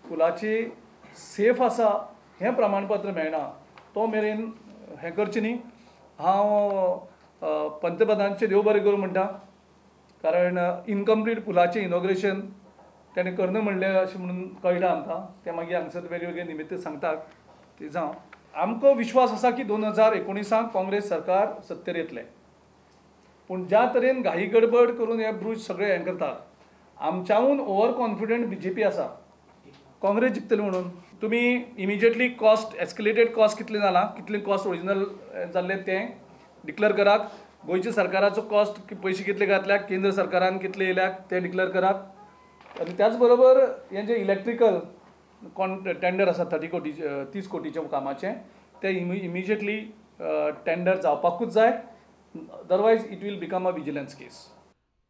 पुलाची सेफ आसा हें प्रमाणपत्र मेळना तो मेरेन हें करचें न्ही. हांव पंतप्रधानचें देव बरें करूं म्हणटा, कारण इनकम्प्लीट पुलाचें इनॉग्रेशन तेणें करना म्हणलें अशें म्हणून कळटा आमकां. तें मागीर हांगसर वेगवेगळे निमित्त सांगतात ती जावं. आमकां विश्वास आसा की 2019 काँग्रेस सरकार सत्तेर येतलें, पूण ज्या तरेन घाई गडबड करून हे ब्रूज सगळे हें करतात, आमच्याहून ओवर कॉन्फिडंट बीजेपी आसा काँग्रेस जिखतली म्हणून. तुमी इमिजिएटली कॉस्ट एस्कलेटेड कॉस्ट कितलें जालां, कितलें कॉस्ट ओरिजिनल जाल्लें तें डिक्लेअर करात. गोंयच्या सरकाराचो कॉस्ट पयशे कितले घातल्या, केंद्र सरकारान कितले येयल्या ते डिक्लेअर करात. आनी त्याच बरोबर हें जें इलेक्ट्रिकल टेंडर आसा 30 कोटी 30 कोटीच्या कामाचें तें इमिजिएटली टेंडर जावपाकूच जाय, otherwise it will become a vigilance case.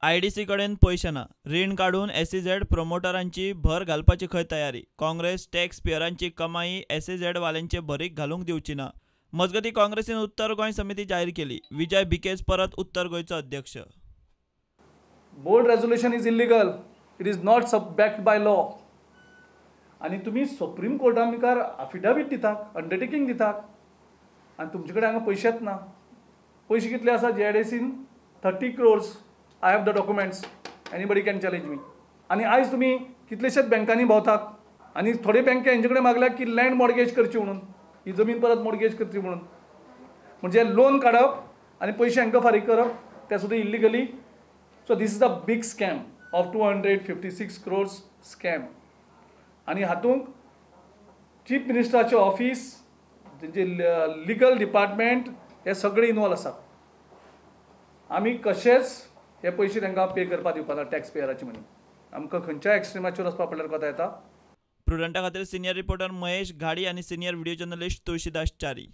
IDC कडेन पयशे ना, रीण काडून एसईझेड प्रोमोटरांची भर घालपाची खंय तयारी. काँग्रेस टॅक्स पेयरांची कमाई एसईझेड वाल्यांचे भरीक घालूंक दिवची ना. मजगतीं काँग्रेसीन उत्तर गोंय समिती जाहीर केली. विजय भिकेच परत उत्तर गोंयचो अध्यक्ष. Board resolution is illegal, it is not backed by law. आनी तुमी सुप्रीम कोर्टा मुखार अफिडावीट दितात, अंडरटेकींग दितात, आनी तुमचे कडेन हांगा पयशेच ना. पयशे कितले आसा जीआयडीसीन 30 crores. I have the documents, anybody can challenge me. आनी आयज तुमी कितलेशेच बँकांनी भोंवतात आनी थोडे बँके हेंचे कडेन मागल्या की लँड मॉर्गेज करची म्हणून, ही जमीन परत मॉर्गेज करची म्हणून. म्हणजे लोन काडप आनी पयशे हांकां फारीक करप, ते सुद्दां illegally. So this is a big scam of 256 crores scam. आनी हातूंत चीफ मिनिस्टराचें ऑफीस, तेंचे लिगल डिपार्टमेंट हे सगळे इनवॉल्व आसात. आमी कशेंच हे पयशे तांकां पे करपाक दिवपाना टॅक्स पेयराचे मनी. आमकां खंयच्याय एक्स्ट्रीमाचेर वचपा पडल्यार कोता येता. प्रुडंटा खातीर सिनियर रिपोर्टर महेश घाडी आनी senior video journalist Tulsidas Chari.